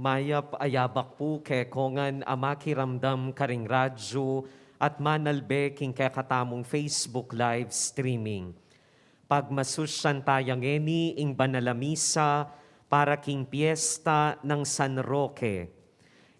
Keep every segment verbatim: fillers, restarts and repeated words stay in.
Mayap a yabak pu kekongan a makiramdam karing radyu at manalbe king kekatamung Facebook live streaming. Pagmasusyan taya ngeni ing banal a misa para king piesta nang San Roque.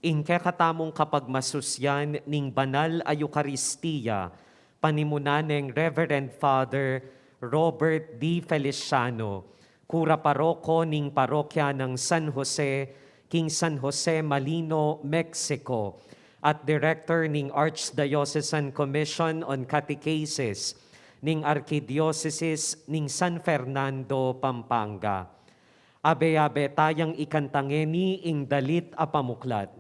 Ing kekatamung kapagmasusyan ning banal a Eukaristia, panimunan neng Reverend Father Robert D. Feliciano, kura paroko ning parokya nang San Jose, king San Jose Malino, Mexico, at Director ning Archdiocesan Commission on Catechesis ning Arkidiosesis ning San Fernando, Pampanga. Abe-abe tayang ikanta ngeni ing dalit a pamuklat.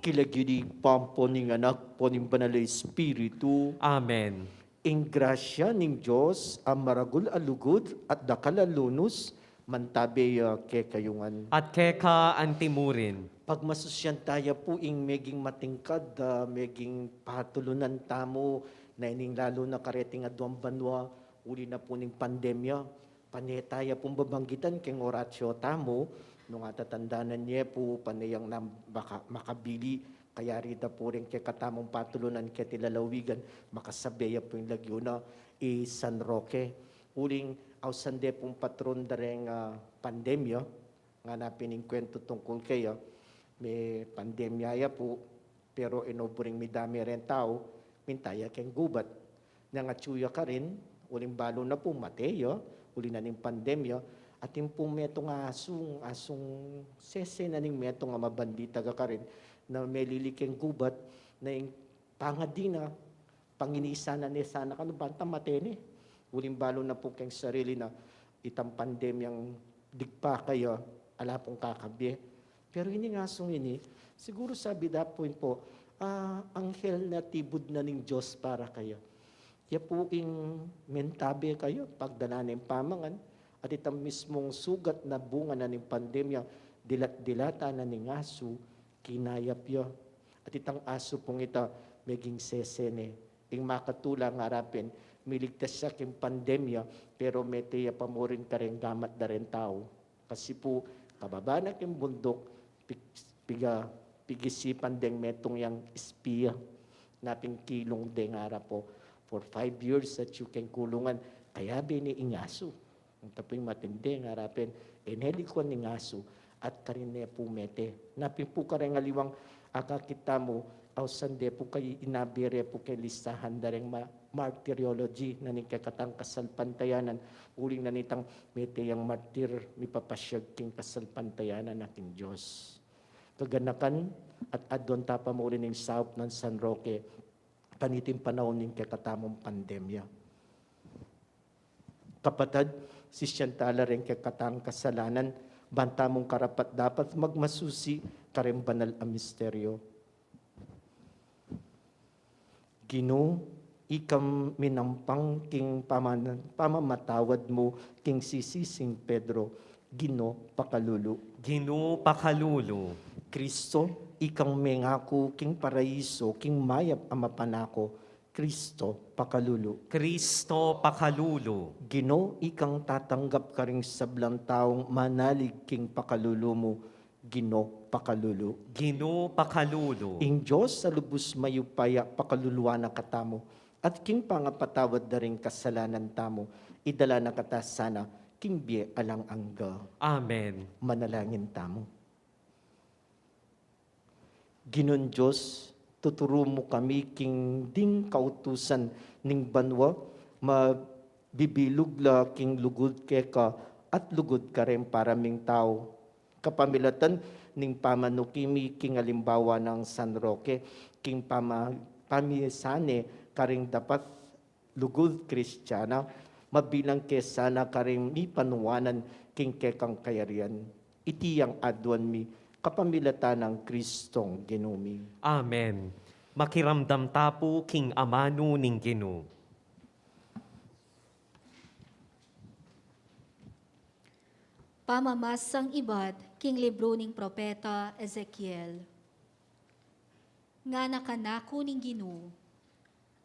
King lagyu ning Ibpa, ampo ning Anak, ampo ning Banal a Espiritu. Amen. Ing grasya ning Dios a maragul a lugud at dakal a lunus, mantabe ya kekayu ngan. At keka antimurin. Pagmasusyan taya pu ing meging matingkad, ah, meging patulunan tamu, na ining lalu na kareting aduang banua, uli na pu ning pandemya. Pane taya pung babanggitan keng oratio tamu, nung atatandanan ye pu, pane yang na maka-, makabili, kaya rita pu ring kekatamung patulunan keti lalawigan, makasabe ya pu ing lagyu na i San Roque. Uling ausan de pung patron da reng, ah, pandemya, ngana pin ing kuwentu tungkul keya, me pandemya ya pu, pero e no buring midame reng tau, minta ya keng gubat. Nang atyu ya karin, uling balu na pu mate ya, uli na ning pandemya, atin pung metung a asung, asung sese na ning metung a mabandi taga karin, na melili keng gubat, na ing pangadi na, panginisan na ne sana kanu banta mate ne. Uling balu na pu keng sarili na itang pandemyang digpa kaya, ala pung kakabie. Pero ining asung ini, siguru sabi da pu ing pu, ah, anghel na tibud na ning Dios para kaya. Ya pu ing mentabe kaya, pagdala ne ing pamangan, at itang mismung sugat na bunga na ning pandemya, dilat-dilatan na ning asu, kinayap ya. At itang asu pung ita, meging sese ne. Ing makatula ngara pin, miligtas ya king pandemya, pero mete ya pa mu rin kareng gamat da reng tau. Kasi pu, kababa na king bunduk, pig-, piga-, pigisipan deng metung yang espiya. Na pin kilung de ngara pu, for five years atyu keng kulungan, kayabe ne ing asu. Ita pu ing matindi, ngara pin, e ne likuan ning asu, at karin ne pu mete. Na pin pu kareng aliwang akakit tamu, ausan de pu keng inabe re pu keng listahan da reng ma-, martiriology na ning kekatang kasalpantayanan, uling na nitang mete yang martir, mipapasyag king kasalpantayanan na king Dios. kaganakan at aduan ta pa mauli ning saup nang San Roque kaniting panaun ning kekatamung pandemya. Kapatad, sisian ta la ring kekatang kasalanan, ban tamung karapat-dapat magmasusi kareng banal a misteryo. Ginu, ikang minampang king paman-, pamamatawad mu king sisi nang Pedro, Ginu, pakalulu. Ginu, pakalulu. Kristo, ikang mengaku king paraiso king mayap a mapanako, Kristo, pakalulu. Kristo, pakalulu. Ginu, ikang tatanggap karing sablang taung manalig king pakalulu mu, Ginu, pakalulu. Ginu, pakalulu. Ing Dios a lubus mayupaya pakaluluan na katamu, at king pangapatawad da ring kasalanan tamu, idala na kata sana king bie alang angga. Amen. Manalangin tamu. Ginung Dios, tuturu mu kami king ding kautusan ning banua, mabibilug la king lugud keka at lugud kareng paraming tau. Kapamilatan ning pamanuki mi king alimbawa nang San Roque, king pama-, pamisane kareng dapat lugud Kristiana, mabilang ke sana kareng mipanuanan king kekang kayarian. Iti yang aduan mi kapamilatan nang Kristong Ginu mi. Amen. Makiramdam ta pu king amanu ning Ginu. Pamamasang ibat king libru ning propeta Ezekiel. Ngana kanaku ning Ginu,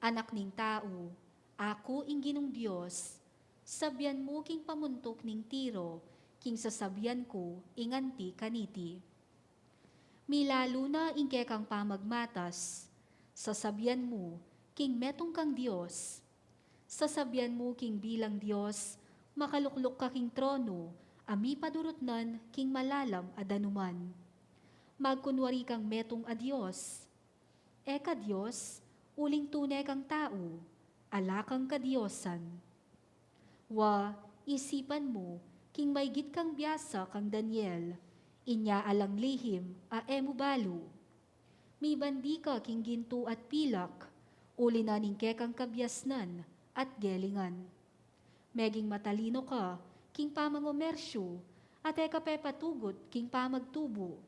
anak ning tau, aku ing Ginung Dios, sabian mu king pamuntuk ning Tiro king sasabian ku ing anti kaniti. Milalu na ing kekang pamagmatas, sasabian mu king metung kang Dios, sasabian mu king bilang Dios, makalukluk ka king trono a mipadurutnan king malalam a danuman. Magkunwari kang metung a dios. E ka Dios, uling tune kang tau, ala kang kadiosan. Wa, isipan mu king maygit kang biasa kang Daniel, inya alang lihim a e mu balu. Mibandi ka king gintu at pilak, uli na ning kekang kabiasnan at gelingan. Meging matalino ka king pamangomersyu, at e ka pepatugut king pamagtubu,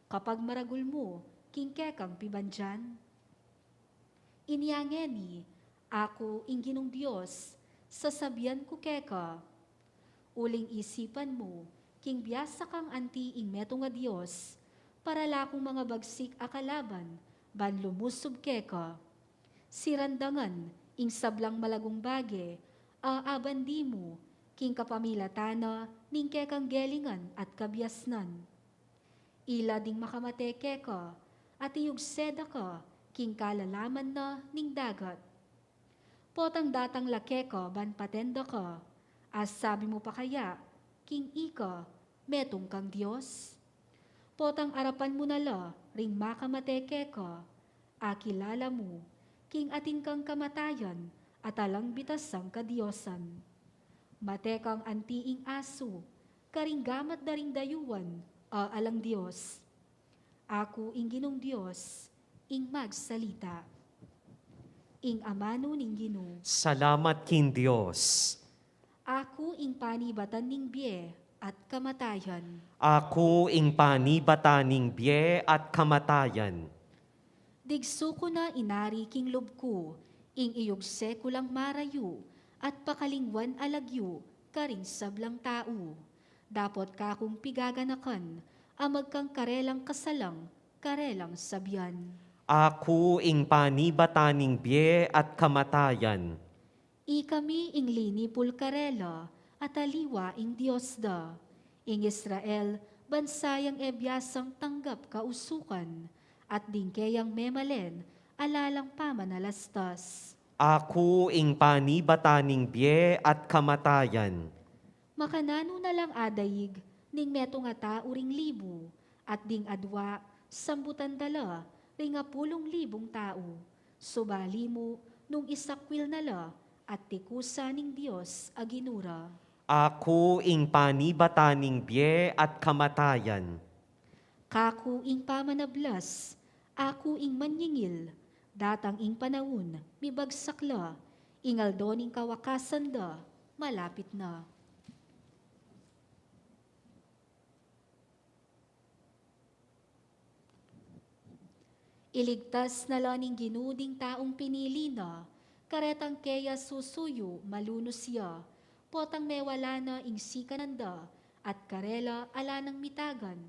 kapagmaragul mu king kekang pibandian? Inya ngeni, aku ing Ginung Dios, sasabian ku keka, uling isipan mu king biasa kang anti ing metung a dios, para la kung mangabagsik a kalaban ban lumusub keka. Sirandangan ing sablang malagung bage a abandi mu king kapamilatan na ning kekang gelingan at kabiasnan. Ila ding makamate keka, at iyugse da ka king kalalaman na ning dagat. Potang datang la keka ban paten da ka, a sabi mu pa kaya king ika, metung kang Dios? Potang arapan mu na la ring makamate keka, a kilala mu king atin kang kamatayan at alang bitasang kadiosan. Mate kang anti ing asu, karing gamat da ring dayuan a alang Dios. Aku ing Ginung Dios, ing magsalita. Ing amanu ning Ginu. Salamat king Dios. Aku ing panibatan ning bie at kamatayan. Aku ing panibatan ning bie at kamatayan. Digsu ku na inari king lub ku ing iyugse ku lang marayu at pakalingwan a lagyu karing sablang tau. Dapot kakung pigaganakan a magkang karelang kasalang karelang sabian. Aku ing panibatan ning bie at kamatayan. Ikami ing linipul karela at aliwa ing Dios da. Ing Israel, bansa yang e biasang tanggap kausukan, at ding keyang memalen, ala lang pamanalastas. Aku ing panibatan ning bie at kamatayan. Makananu na lang adaig ning metung a tau ring libu, at ding adua sambutan da la ring apulung libung tau, subali mu nung isakwil na la at tikusan ning Dios a Ginu ra. Aku ing panibatan ning bie at kamatayan. Kaku ing pamanablas, aku ing manyingil, datang ing panaun, mibagsak la, ing aldo ning kawakasan da, malapit na. Iligtas na la ning Ginu ding taung pinili na, karetang keya susuyu malunus ya, potang mewala na ing sikanan da, at karela ala nang mitagan,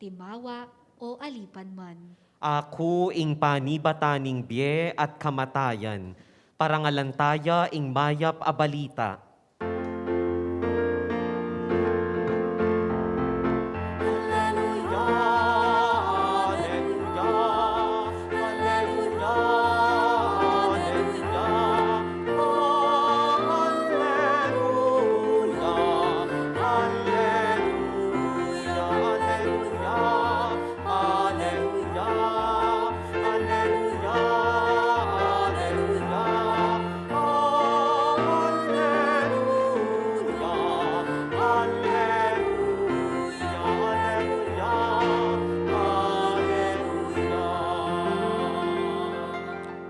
timawa o alipan man. Aku ing panibatan ning bie at kamatayan, parangalan taya ing mayap a balita. Aleluya, aleluya, aleluya, aleluya, aleluya, aleluya.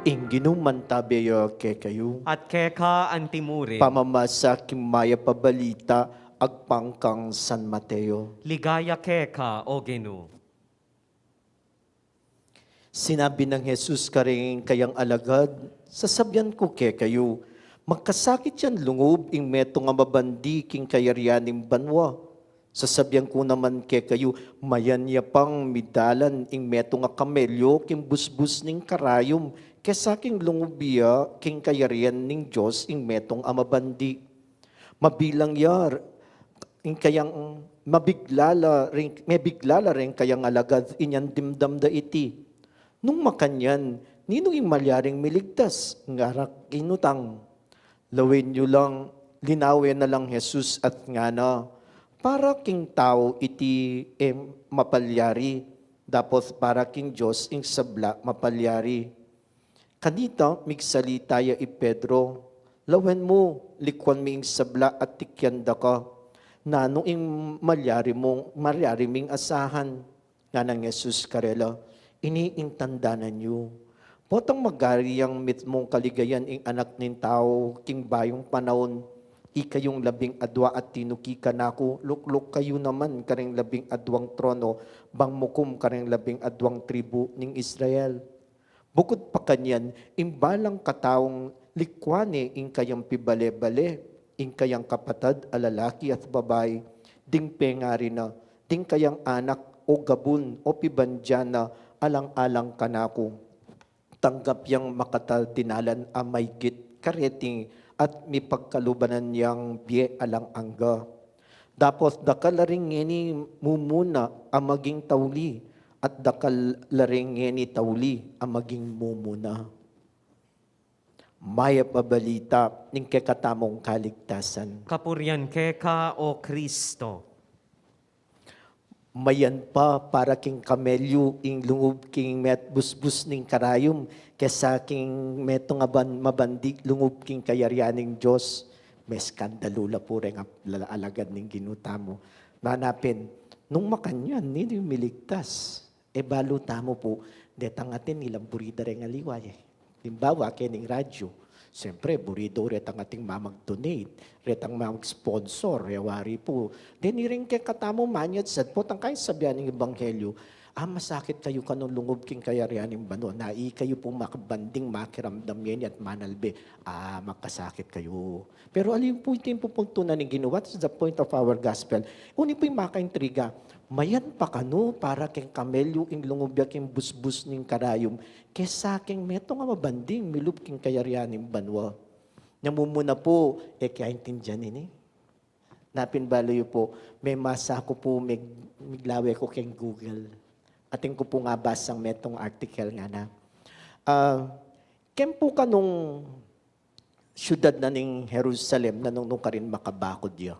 Ing Ginu mantabe ya kekayu. At keka antimurin. Pamamasa king mayap a balita agpang kang San Mateo. Ligaya keka, O Ginu. Sinabi nang Jesus karing kayang alagad, "Sasabian ku kekayu, magkasakit yang lungub ing metung a mabandi king kayarian ning banua. Sasabian ku naman kekayu, mayan ya pang midalan ing metung a kamelyo king busbus ning karayum, kesa king lungub ya king kayarian ning Dios ing metung a mabandi." Mabilang ya, ing kayang, mabigla la ring, mebigla la ring kayang alagad inyang dimdam da iti. Nung makanyan, ninu ing malyaring miligtas? Ngara king utang. Lawen yu lang, linawe na lang Jesus at ngana, para king tau iti e mapalyari, dapot para king Dios ing sabla mapalyari. Kanita, migsalita ya i Pedro, "Lawen mu, likuan mi ing sabla at tikyan da ka. Nanu ing malyari mung, malyari ming asahan?" Nganang Jesus karela, "Ini ing tandanan yu. Potang magari yang mitmung kaligayan ing Anak ning Tau king bayung panaun, ikayung labing adua at tinuki kanaku, lukluk kayu naman karing labing aduang trono, bang mukum karing labing aduang tribu ning Israel." Bukud pa kanyan, ing balang kataung likuan ne ing kayang pibale-bale, ing kayang kapatad a lalaki at babai, ding pengari na, ding kayang anak o gabun o pibandian na alang-alang kanaku, tanggap yang makatal tinalan a maygit kareti at mipagkalubanan yang bie alang angga. Dapot dakal la ring ngeni mumuna a maging tauli, at dakal la ring ngeni tauli a maging mumuna. Mayap a balita ning kekatamung kaligtasan. Kapurian keka, O Kristo. Mayan pa para king kamelyu ing lungub king met-, busbus ning karayum, kesa king metung a ban-, mabandi lungub king kayarian ning Dios. Meskandalu la pu reng ap-, lala-, alagad ning Ginu tamu. Nanapin, nung makanyan, ninu ing miligtas? E balu tamu pu, detang atin ilang buri da reng aliwa, e. Halimbawa, keni king radyu. Siyempre, buri da retang atin mamag-donate, retang mamag-sponsor, e wari pu. Deni ring kekatamu manyad sa, potang kayang sabian ning ebanghelyu, a, masakit kayu kanung lungub king kayarian ning banua, na ikayu pu makabanding makiramdam ngeni at manalbe, a, magkasakit kayu. Pero ali pu iti ing pupuntunan ning Ginu, what is the point of our gospel? Ini pu ing makaintriga, mayan pa kanu para king kamelyu ing lungub ya king busbus ning karayum, kesa king metung a mabandi ing milub king kayarian ning banua. Nya mumuna pu, e ke aintindian ini. Napin balu yu pu, memasa ku pu, mig-, miglawe ku keng Google. Atin ku pung abasang metung article ngana. A, keng pu kanung syudad na ning Jerusalem, nanung, nung karin makabakud ya.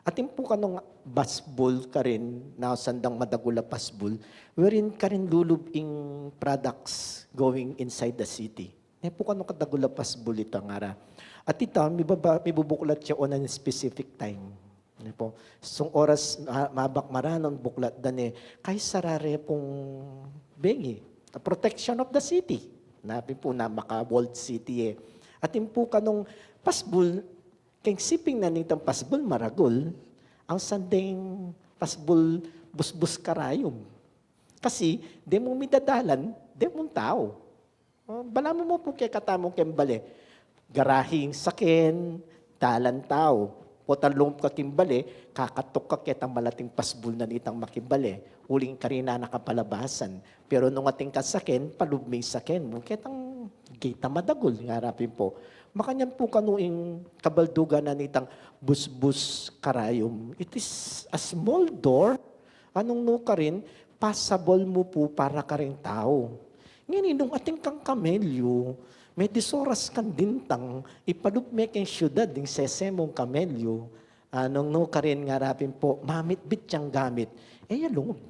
Atin pu kanung basbul karin, na sandang madagul a basbul, wherein karin lulub ing products going inside the city. Ne pu kanu kadagul a basbul ita ngara. At ita, mibaba-, mibubuklat ya on a specific time. Ano po, sung oras ma-, mabakmaran nung buklat da ne, kay sarare pung bengi. A protection of the city. Napin po na maka-walled city e. Atin po kanung pasbul, keng siping na nitang pasbul maragul, ang sanding pasbul busbus karayum. Kasi, de mu midadalan, de mung tau. O, balamu mu pu kekatamu keng bale. Garahing saken, dalan tau. Potang lungub ka king bale, kakatuk ka ketang malating pasbul na nitang makimbale. Uling karina na kapalabasan. Pero nung atin kang saken, palub ming saken mu. Ketang gate a madagul, ngarapin po. Makanyan pu kanu ing kabaldugan na nitang busbus karayum. It is a small door, anung nukarin, pasabol mu pu para karing tau. Ngeni nung atin kang kamelyu, me disoras kang dintang, ipalub me keng syudad ding sese mung kamelyu, anung nukarin ngarapin po, mamitbit yang gamit, e ya lungub.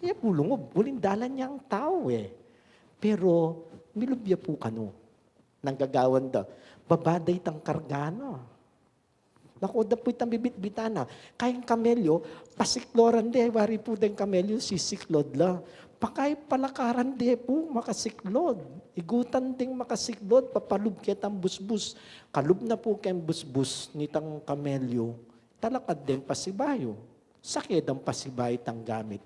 E ya pu lungub, uling dalan yang tau e. Pero, milub ya pu kanu. Nung gagawan da, baba da itang karga na. Naku, da pu itang bibitbitan na. Kayang kamelyu, pasikloran de, wari pu deng kamelyu, sisiklod la. Pakay palakaran de pu, makasiklod. Igutan deng makasiklod, papalub ketang busbus. Kalub na pu keng busbus, nitang kamelyu, talakad deng pasibayu. Sake dang pasibayu itang gamit.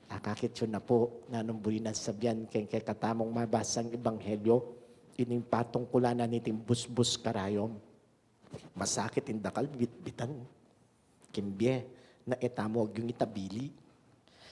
Akakit yu na pu, nanung buri nang sabian keng kekatamung mabasang ebanghelyo, ining patungkulan na niting busbus karayum. Masakit ing dakal bitbitan. King bie, na e tamu agyung itabili.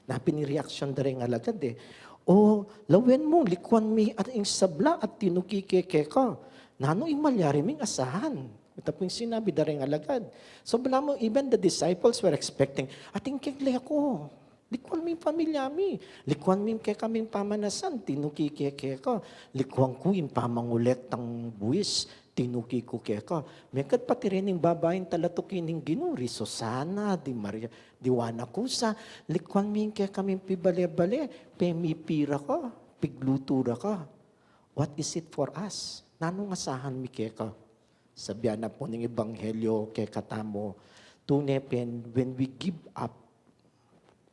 Na pin ing reaksyon da reng alagad e, "O, lawen mu, likuan mi at ing sabla at tinuki ke keka. Nanu ing malyari ming asahan?" Ita pu ing sinabi da reng alagad. So, balamu, even the disciples were expecting, "Atin keng leku. Likuan mi ing pamilya mi. Likuan mi ing kekaming pamanasan. Tinuki ke keka. Likuan ku ing pamangulektang buis. Tinuki ku keka." Mekad pati reng babaing talatuki ning Ginu, ri Susana, di Maria, di Juana Cusa, "Likuan mi ing kekaming pibale-bale, pemipira ka, piglutu da ka. What is it for us? Nanung asahan mi keka?" Sabian na pu ning ebanghelyo kekatamu, tune pin, when we give up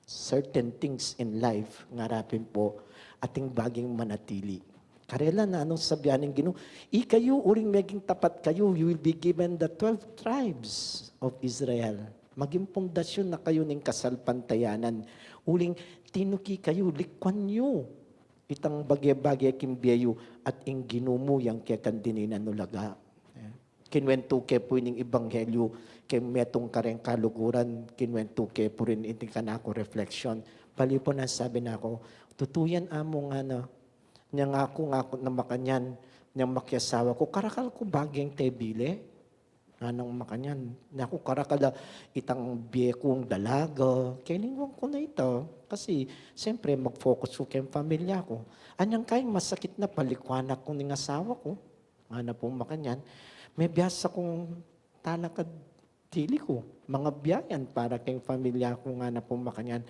certain things in life, ngarapin po, atin baging manatili. Karela na nung sabian ning Ginu, "Ikayu, uling meging tapat kayu, you will be given the twelve tribes of Israel." Maging pundasyon na kayu ning kasalpantayanan. Uling tinuki kayu, likuan yu itang bage-bage king bie yu at ing Ginu mu yang kekang dininan ulaga. Kinuentu ke pu ining ebanghelyo keng metung kareng kaluguran, kinuentu ke pu rin iting kanaku reflection. Bali pu nang sabi na ku, "Tutu yan, Amu," ngana. "Nyang aku, ngaku na makanyan, nyang makiasawa ku, karakal ku baging tebile?" Nganang makanyan, "Naku, karakal a itang bie kung dalaga, kelingwan ku na ita. Kasi, siyempre, mag-focus ku keng pamilya ku. Anyang kayang masakit na palikuanan ku ning asawa ku?" Ngana pung makanyan, "Me biasa kung talakad tili ku, mangabiayan para keng pamilya ku." Ngana pung makanyan,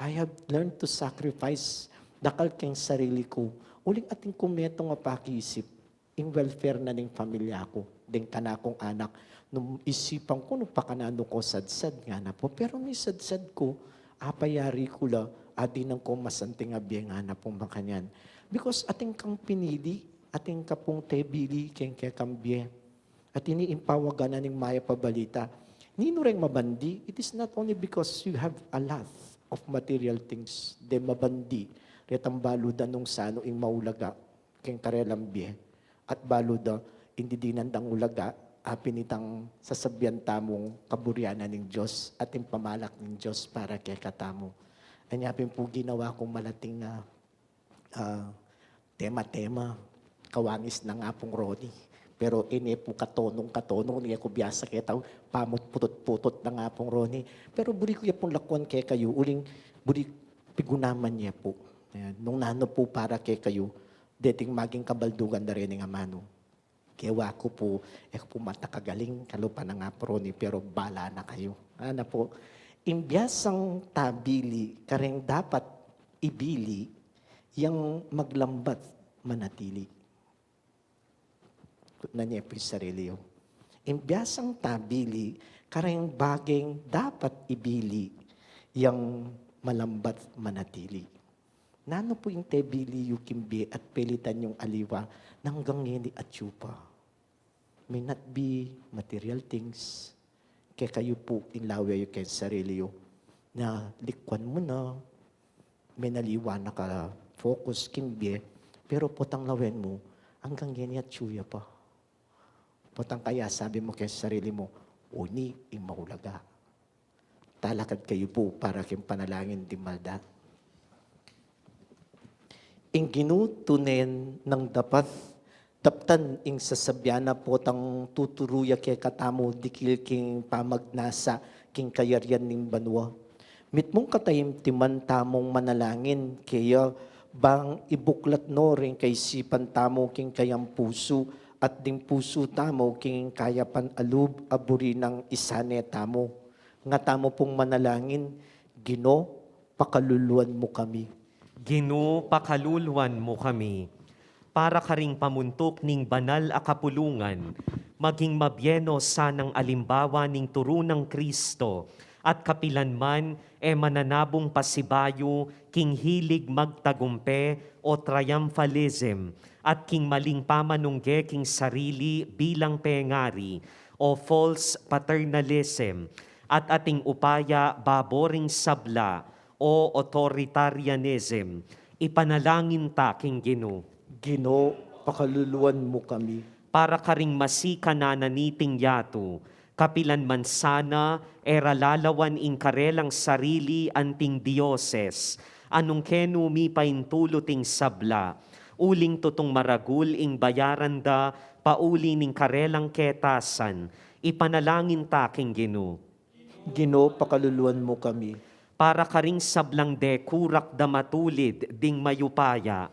"I have learned to sacrifice dakal keng sarili ku. Uling atin kung metung a pakiisip ing welfare na ning pamilya ku, deng kanakung anak. Nung isipan ku, nung pakananu ku sadsad," ngana pu. "Pero misadsad ku, apayari ku la, adinan ku masanting a bie," ngana pung makanyan. Because atin kang pinili, atin ka pung tebili keng kekang bie. At ini ing pawagan na ning mayap a balita. Ninu reng mabandi, it is not only because you have a lot of material things, de mabandi retang balu da nung sanu ing maulaga keng karelang bie. At balu da, ing didinan dang ulaga, apin itang sasabian tamung kaburian na ning Dios at ing pamalak ning Dios para kekatamu. Anya pin pu ginawa kung malating, ah, ah, tema-tema, kawangis nang Apung Ronnie. Pero e ne pu katonung-katonung, e ku biasa ketang pamutputut-putut nang Apung Ronnie. Pero buri ku ya pung lakuan kekayu, uling buri pigunaman ye pu. Ayan. Nung nanu pu para kekayu, deting maging kabaldugan da reni ing amanu. Kewa ku pu, e ku pu matakagaling, kalupa nang Apung Ronnie, pero bala na kayu. Ana pu, ing biasang tabili, kareng dapat ibili, yang maglambat manatili. Kutnan ye pu ing sarili yu. Ing biasang tabili, kareng bageng dapat ibili, yang malambat manatili. Nanu pu ing tebili yu king bie at pelitan yung aliwa, nang anggang ngeni atyu pa. May not be material things. Kekayu pu ing lawe yu keng sarili yu. Na likuan mu na, may naliwa na ka focus king bie, pero potang lawen mu, anggang ngeni atyu ya pa. Potang kaya sabi mu keng sarili mu, "Uni ing maulaga." Talakad kayu pu para king panalangin di malda. Ing Ginu tunen nang dapat, daptan ing sasabian na potang tuturu ya kekatamu dikil king pamagnasa king kayarian ning banua. Mitmung kataimtiman tamung manalangin kaya bang ibuklat no ring kaisipan tamu king kayang pusu at ding pusu tamu king kayapan a lub a buri nang isane tamu. Nga tamu pung manalangin, Ginu, pakaluluan mu kami. Ginu, pakaluluan mu kami. Para karing pamuntuk ning banal a kapulungan, maging mabie no sanang alimbawa ning turu nang Kristo, at kapilan man e mananabung pasibayu king hilig magtagumpe o triumphalism, at king maling pamanungge king sarili bilang pengari o false paternalism, at ating upaya babo ring sabla o authoritarianism. Ipanalangin ta king Ginu. Ginu, pakaluluan mu kami. Para karing masikan na niting yatu, kapilan man sana e ra lalawan ing karelang sarili anting dioses, a nung kenu mipaintulut ing sabla, uling tutung maragul ing bayaran da pauli ning karelang ketasan, ipanalangin ta king Ginu. Ginu, pakaluluan mu kami. Para karing sablang dekurak da matulid ding mayupaya,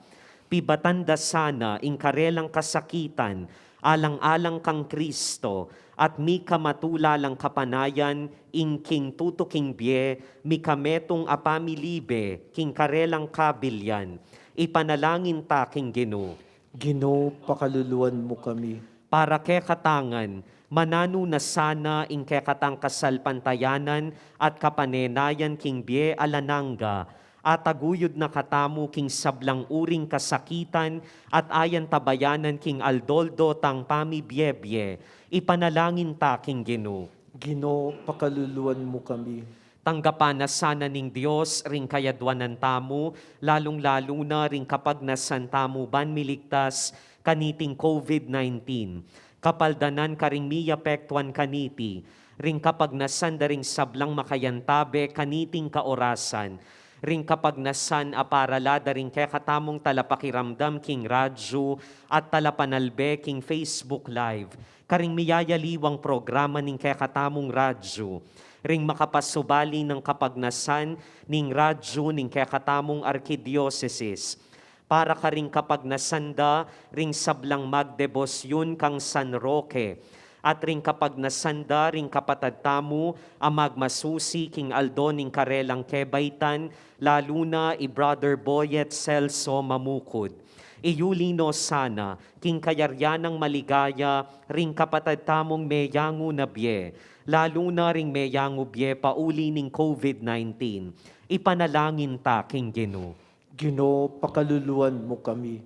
pibatan da sana ing karelang kasakitan, alang-alang kang Kristo, at mika matula lang kapanayan ing king tutuking bie, mika metung a pamilibe king karelang kabilian. Ipanalangin ta king Ginu. Ginu, pakaluluan mu kami. Para kekatang ngan, mananu na sana ing kekatang kasalpantayanan at kapanenayan king bie alang angga, ataguyud na katamu king sablang uring kasakitan at ayan tabayanan king aldo-aldo tang pamibie-bie. Ipanalangin ta king Ginu. Ginu, pakaluluan mu kami. Tanggapan na sana ning Dios ring kayadwanan tamu, lalung-lalu na ring kapagnasan tamu ban miligtas kaniting COVID nineteen. Kapaldanan karing miyapektuan kaniti, ring kapagnasan da ring sablang makayantabe kaniting kaorasan, ring kapagnasan a para la da ring kekatamung talapakiramdam king radyu at talapanalbe king Facebook Live, karing miyayaliwang programa ning kekatamung radyu, ring makapasubali nang kapagnasan ning radyu ning kekatamung arkidiosesis, para karing kapagnasan da ring sablang magdebosyun kang San Roque, at ring kapagnasan da ring kapatad tamu a magmasusi king aldo ning karelang kebaitan, lalu na i Brother Boyet Celso Mamukud. Iyuli no sana king kayarian nang maligaya ring kapatad tamung meyangu na bie, lalu na ring meyangu bie pauli ning COVID nineteen. Ipanalangin ta king Ginu. Ginu, pakaluluan mu kami.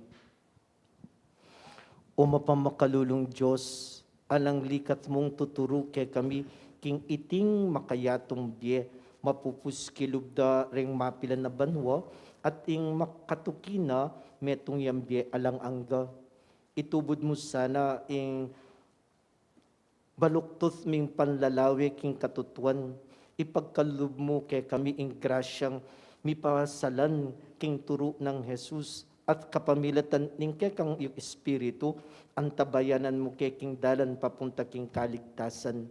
O mapamakalulung Dios, alang likat mung tuturu kekami king iting makayatung bie, mapupus kilub da reng mapilan a banua, at ing makatuki na metung yang bie alang angga. Itubud mu sana ing baluktus ming panlalawe king katutuan, ipagkalub mu kekami ing grasyang mipasalan king turu nang Jesus, at kapamilatan ning kekang iyong Espiritu, antabayanan mu ke king dalan papunta king kaligtasan.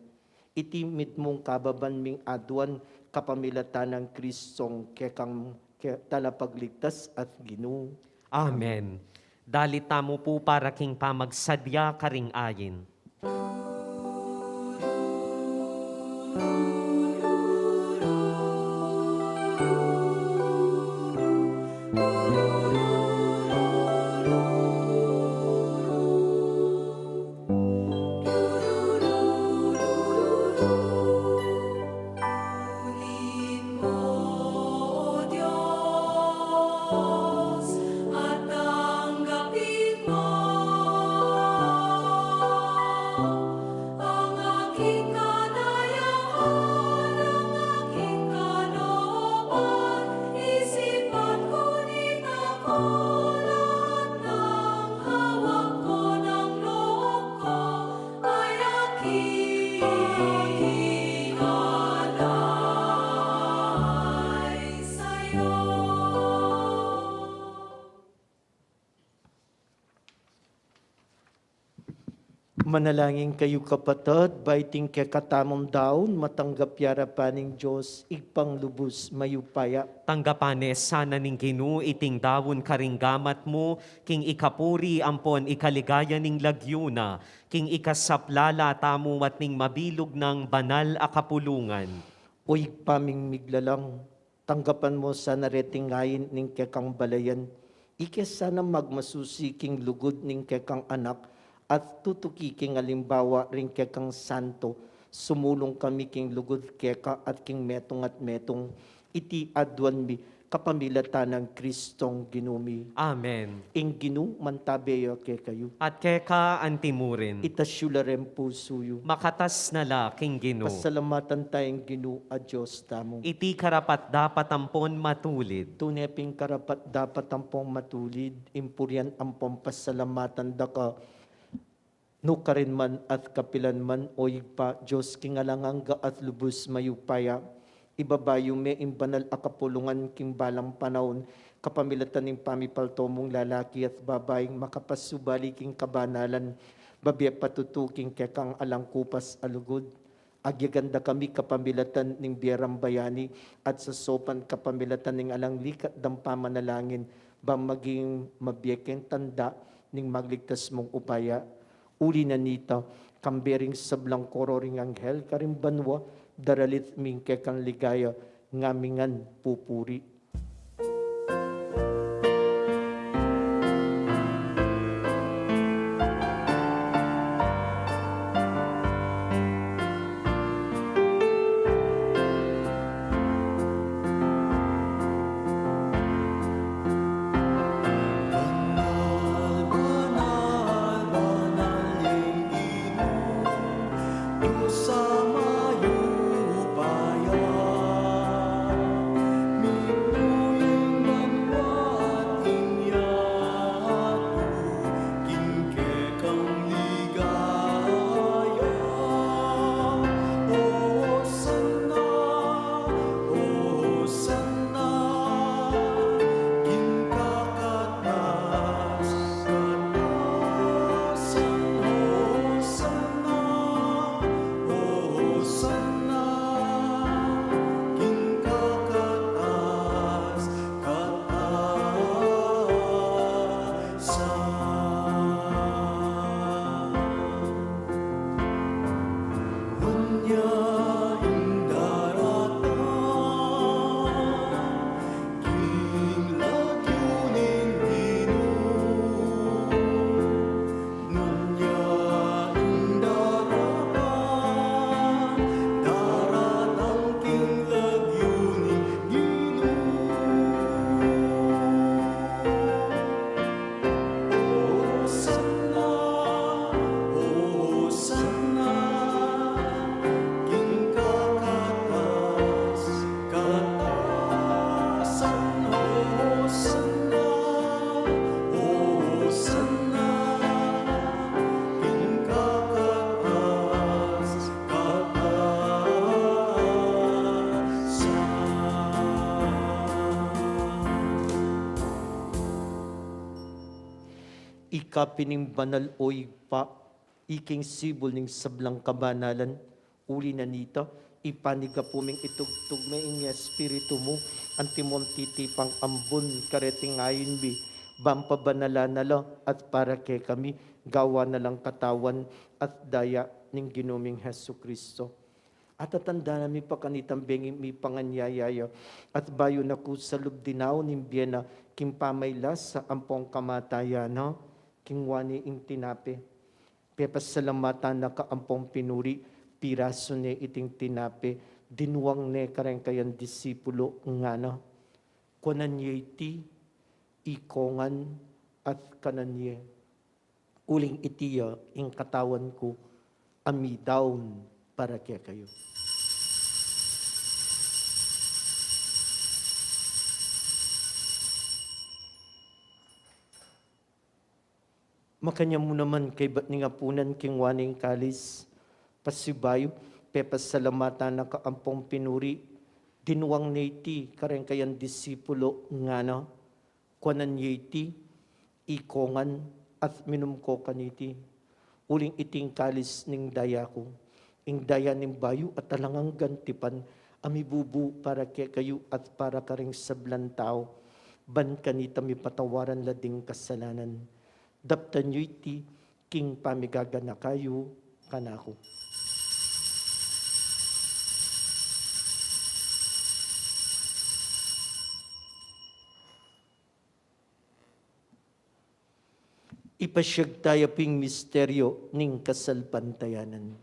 Iti mitmung kababan ming aduan kapamilatan nang Kristong kekang ke-, talapagligtas at Ginu. Amen. Dalit tamu pu para king pamagsadya karing ayin. Manalangin kayu, kapatad, ba iting kekatamung daun matanggap ya arapan ning Dios, Ibpang lubus mayupaya. Tanggapan ne sana ning Ginu iting daun karing gamat mu, king ikapuri ampon ikaligaya ning lagyu na, king ikasaplala tamu at ning mabilug nang banal a kapulungan. O Ibpa ming miglalang, tanggapan mu sana reting ain ning kekang balayan, ike sana magmasusi king lugud ning kekang Anak, at tutuki king alimbawa ring kekang santo, sumulung kami king lugud keka at king metung at metung. Iti aduan mi kapamilatan nang Kristong Ginu mi. Amen. Ing Ginu mantabe ya kekayu. At keka antimurin. Itas yu la ring pusu yu. Makatas na la king Ginu. Pasalamatan taya ing Ginu a Dios tamu. Iti karapat-dapat ampon matulid. Tune pin karapat-dapat ampon matulid, ing purian ampon pasalamatan da ka, nukarin man at kapilan man, o Ibpa, Dios king alang angga at lubus mayupaya. Ibaba yu me ing banal a kapulungan king balang panaun, kapamilatan ning pamipalto mung lalaki at babaing makapasubali king kabanalan, babie patutu king kekang alang kupas a lugud. Agyagan da kami kapamilatan ning bie rang bayani at sasaupan kapamilatan ning alang likat dang pamanalangin, bang maging mabie keng tanda ning magligtas mung upaya. Uli na nita, kambe ring sablang koro ring anghel karing banua, daralit mi ing kekang ligaya, ngamingan pupuri. Ika pin ing banal, o Ibpa, ika ing sibul ning sablang kabanalan. Uli na nita, ipanyawad mu ing itugtug me ing Espiritu mu, antimong titipang ambun kareting ain mi, bang pabanalan na la at para kekami, gawan na lang katawan at daya ning Ginu ming Jesucristo. At atandanan mi pa kanitang bengi mi panganyayaya, at bayu na ku sa lub dinaun ing bie na king pamailasa ampong kamatayan na, kinua ne ing tinape. Pepasalamatan na ka ampong pinuri, pirasu ne iting tinape, dinuang ne kareng kayang disipulo, ngana: Kuanan ye iti, ikongan at kanan ye. Uling iti ya ing katawan ku, a midaun para kekayu. Makanyan mu naman kaybat ning apunan, kinua ne ing kalis, pasibayu, pepasalamatan na ka ampong pinuri, dinuang ne iti kareng kayang disipulo, ngana: Kuanan ye iti, ikongan at minum ko kaniti, Uling iti ing kalis ning daya ku, ing daya ning bayu at alang anggang tipan, a mibubu para kekayu at para karing sablang tau, ban kanita mipatawaran la ding kasalanan. Daptan yu iti king pamigaganaka yu kanaku. Ipasiag taya pu ing misteryo ning kasalpantayanan.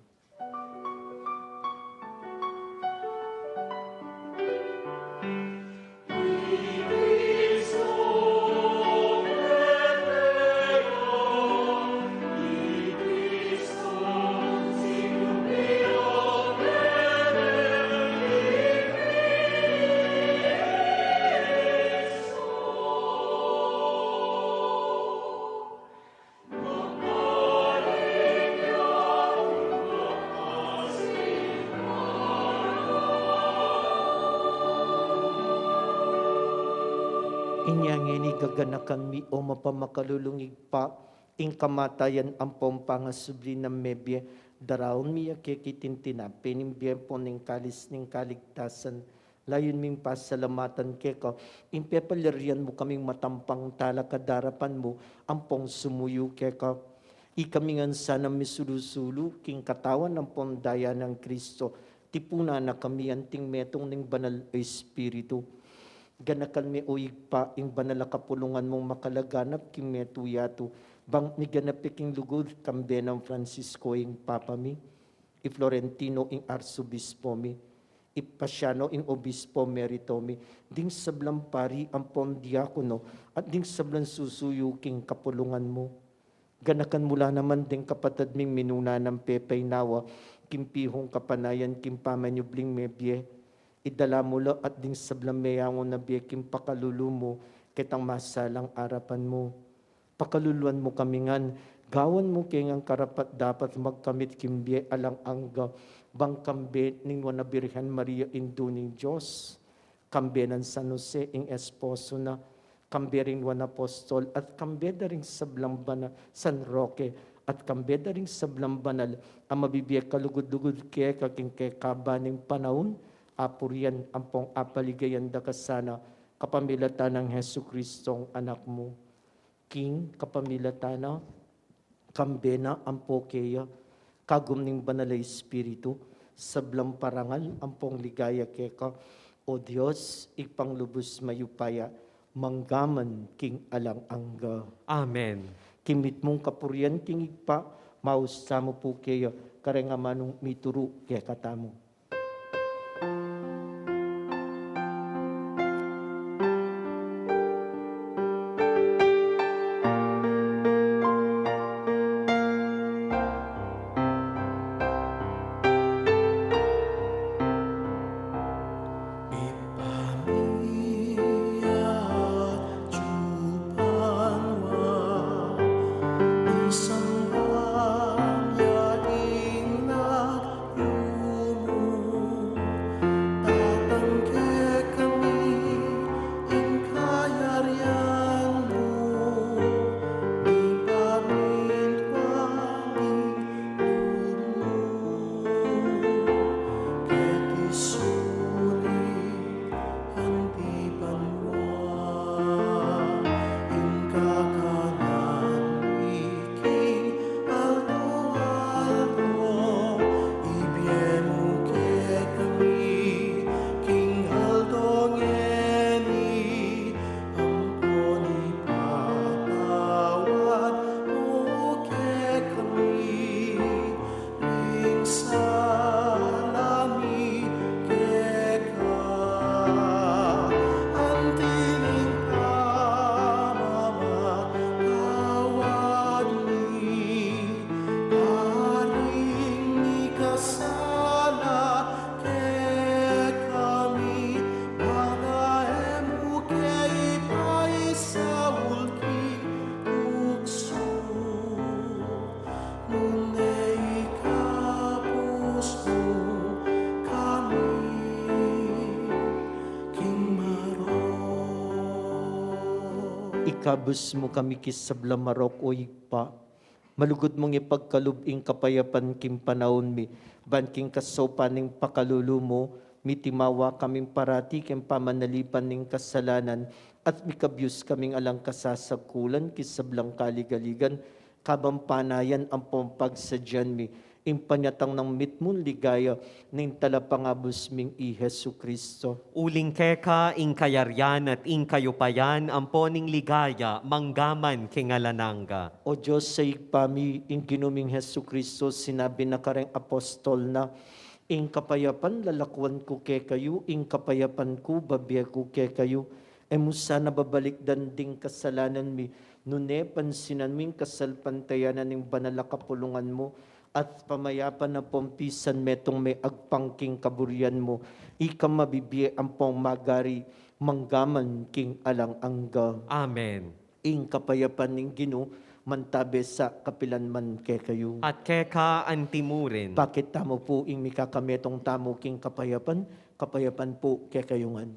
Inya ngeni gaganakan mi, o mapamakalulung Ibpa, ing kamatayan ampong pangasubli nang mebie, daraun mi ya keka iting tinape ning bie ampong ing kalis ning kaligtasan, layun ming pasalamatan keka, ing pepalyarian mu kaming matampang talakad king arapan mu, ampong sumuyu keka. Ikami ngan sana misulu-sulu king katawan ampong daya nang Kristo, tipunan na kami anting metung ning Banal a Espiritu. Ganakan me, o Ibpa, ing banal a kapulungan mung makalaganap king metung yatu, bang miganap ya king lugud kambe nang Francisco ing Papa mi, i Florentino ing Arsobispo mi, i Paciano ing Obispo Emerito mi, ding sablang pari ampong diakono, at ding sablang susuyu king kapulungan mu. Ganakan mu la naman ding kapatad ming minuna nang pepaynawa king pihung kapanayan king pamanyubling mebie. Idala mu la at ding sablang meyangu na bie king pakalulu mu ketang masalang arapan mu. Pakaluluan mu kami ngan, gawan mu ke ngan karapat-dapat magkamit king bie alang angga, bang kambe ning Nuan a Birhen Maria, Indu ning Dios, kambe nang San Jose ing esposo na, kambe ring Nuan a Apostol, at kambe da ring sablang banal, San Roque, at kambe da ring sablang banal a mabibie kalugud-lugud keka king kekaban ning panaun, apurian ampong apaligayan da ka sana kapamilatan nang Jesucristong Anak mu. King kapamilatan na, kambe na, ampo keya, kagum ning Banal a Espiritu, sablang parangal ampong ligaya keka, o Dios, Ibpang lubus mayupaya, mangga man king alang angga. Amen. King mitmung kapurian king Ibpa, maus tamu pu keya, kareng amanung mituru kekatamu. Ikabus mu kami king sablang marok, o Ibpa, Malugud mung ipagkalub ing kapayapan king panaun mi, ban king kasaupan ning pakalulu mu, mitimawa kaming parati king pamanalipan ning kasalanan, at mikabyus kaming alang kasasagkulan king sablang kaligaligan, kabang panayan ampong pagsadyan mi ing panyatang nang mitmung ligaya ning Talapangabus ming i Jesucristo. Uling keka ing kayarian at ing kayupayan ampo ning ligaya mangga man king alang angga. O Dios a Ibpa mi, ing Ginu ming Jesucristo sinabi na kareng apostol na, "Ing kapayapan lalakuan ku kekayu, ing kapayapan ku babie ku kekayu." E mu sana babalikdan ding kasalanan mi, nune pansinan mu ing kasalpantayanan ning banal a kapulungan mu, at pamayapan ampong pisan metung meagpang king kaburian mu, ika mabibie ampong magari mangga man king alang angga. Amen. Ing kapayapan ning Ginu mantabe sa kapilan man kekayu. At keka anti mu rin. Pakit tamu pu ing mikakametung tamu king kapayapan, kapayapan pu kekayu ngan.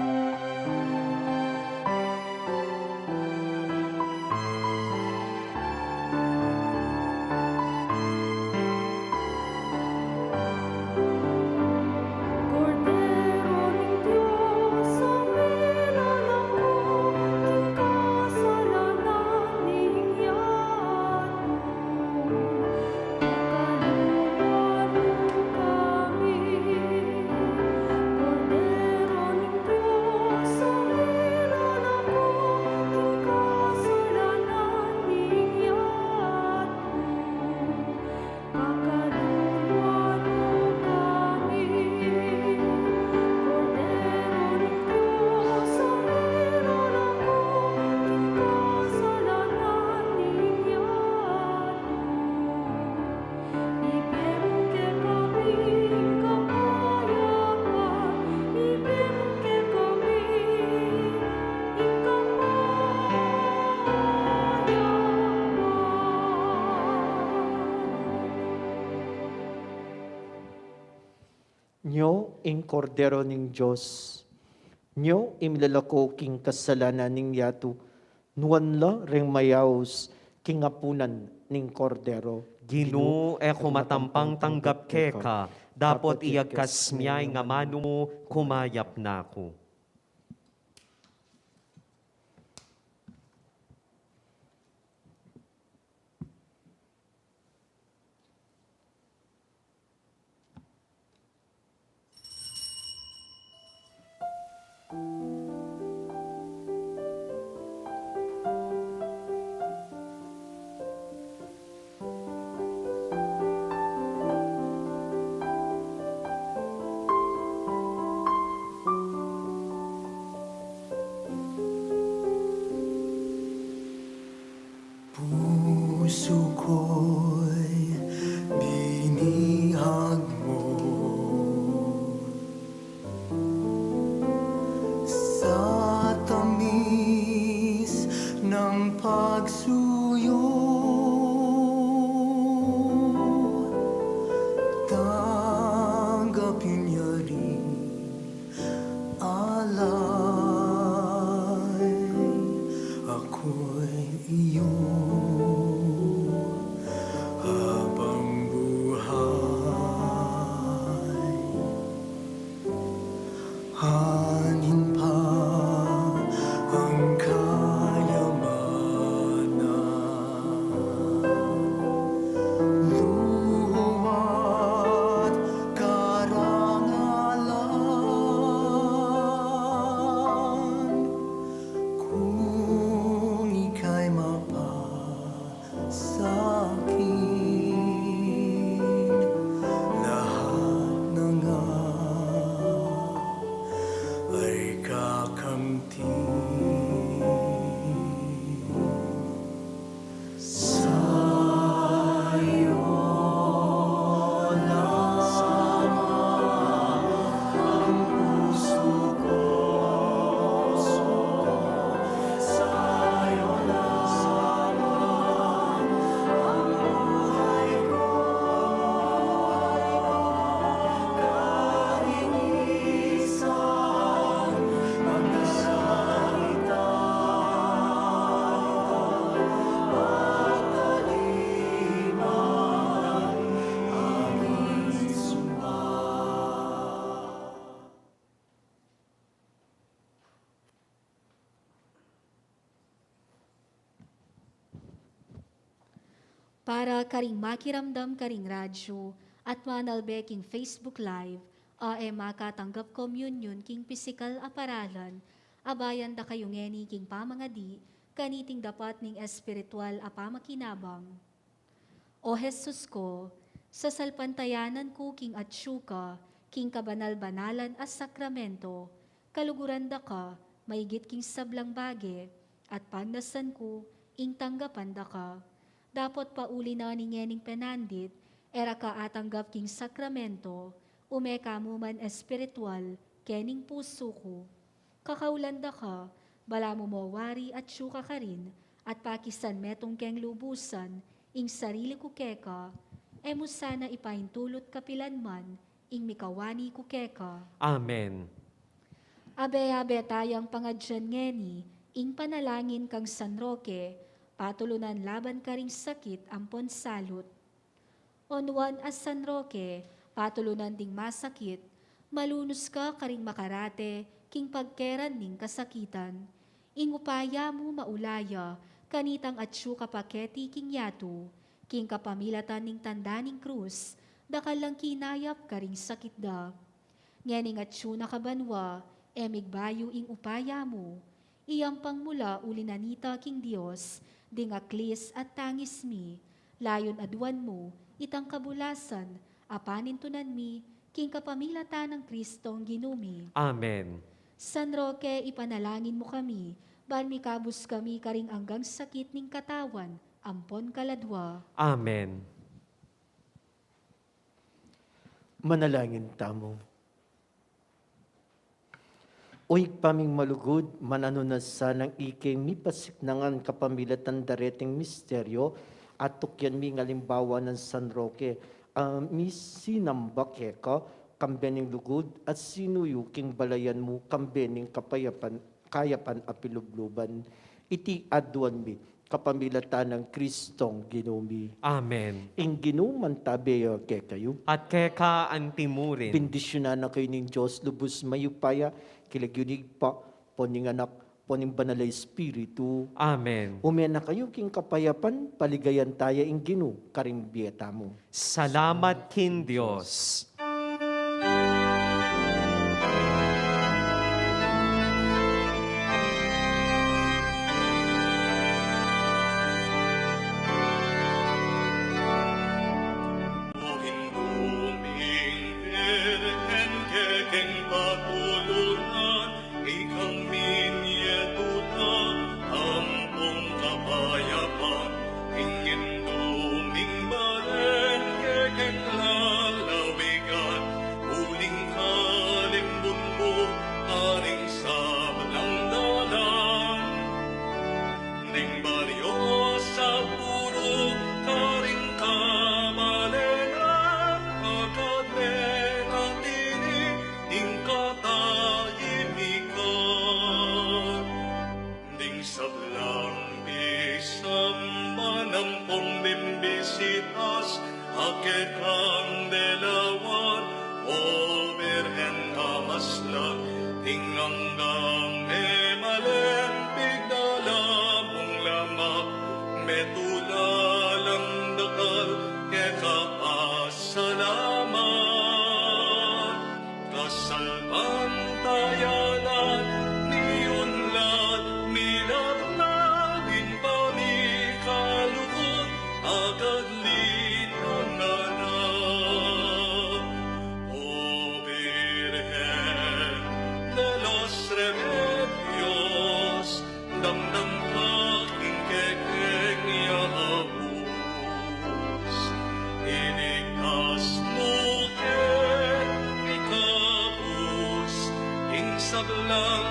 Kordero ning Dios, a milalako king kasalanan ning yatu. Nyo ing Kordero ning Dios. Nyo ing milalako king kasalanan ning yatu. Nuan la reng mayaus king apunan ning Kordero. Ginu, e ku matampang tanggap keka, dapot iyagkas mu ing amanu mu, kumayap na ku. Pusu ku'y binihag mu sa tamis nang pagsuyu. Tanggapin ya ring alay, ako'y iyong Para karing makiramdam karing radyu at manalbe king Facebook Live, a e makatanggap komunyon king pisikal a paralan, abayan da kayu ngeni king pamangadi kaniting dapat ning espiritual a pamakinabang. O Jesus ko, sasalpantayanan ku king atsu ka king kabanal-banalan a sakramento, kaluguran da ka maigit king sablang bage, at pagnasan ku ing tanggapan da ka. Dapot pauli na ning ngening penandit, e ra ka atanggap king sakramento, ume ka mu man espiritual kening pusu ku. Kakaulan da ka, balamu mo wari atsu ka karin, at pakisan metung keng lubusan ing sarili ku keka, e mu sana ipaintulut kapilan man ing mikawani ku keka. Amen. Abe-abe tayang pangadyan ngeni ing panalangin kang San Roque, patulunan laban karing sakit ampon salut. O Nuan a San Roque, patulunan ding masakit, malunus ka karing makarate king pagkeran ning kasakitan. Ing upaya mu maulaya kanitang atsu ka paketi king yatu, king kapamilatan ning tanda ning krus, dakal lang kinayap karing sakit da. Ngening atsu na ka banua, e migbayu ing upaya mu, iyampang mu la uli na nita king Dios ding aklis at tangis mi, layun aduan mu itang kabulasan a panintunan mi king kapamilatan nang Kristong Ginu mi. Amen. San Roque, ipanalangin mu kami, ban mikabus kami karing anggang sakit ning katawan ampon kaladua. Amen. Manalangin tamu. O Ibpa ming malugud, mananu na sanang ikeng mipasiknangan kapamilatan dareting misteryo, at tukyan mi ing alimbawa nang San Roque, a misinamba keka, kambe ning lugud, at sinuyu king balayan mu, kambe ning kapayapan, kayapan a pilubluban. Iti aduan mi, kapamilatan nang Kristong Ginu mi. Amen. Ing Ginu mantabe ya kekayu. At keka anti mu rin. Bendisyunan na kayu ning Dios lubus mayupaya, king lagyu ning Ibpa, ampo ning Anak, ampo ning Banal a Espiritu. Amen. Ume na kayu king kapayapan, paligayan taya ing Ginu, karing bie tamu. Salamat king Dios. Ikang minie tuta ampong kapayapan, ing Indu ming balen kekeng lalawigan, uling kalimbun mu karing sablang dalan. Ding baryo sa puru karing kabalenan, agad me katini ing katahimikan. Ding sablang misamban ampong mimbisitas, a kekang delawan, O Birhen a maslag, ing anggang memalen, pigdala mung lamak, metula lang dakal, keka pasalamat. Kasalpantayanan, miunlad, milagnan, ing pamikalugud, agad linangan na. O Birhen de los Remedios, damdam ka king kekeng ya abus. Iligtas mu ke, ikabus ing sablang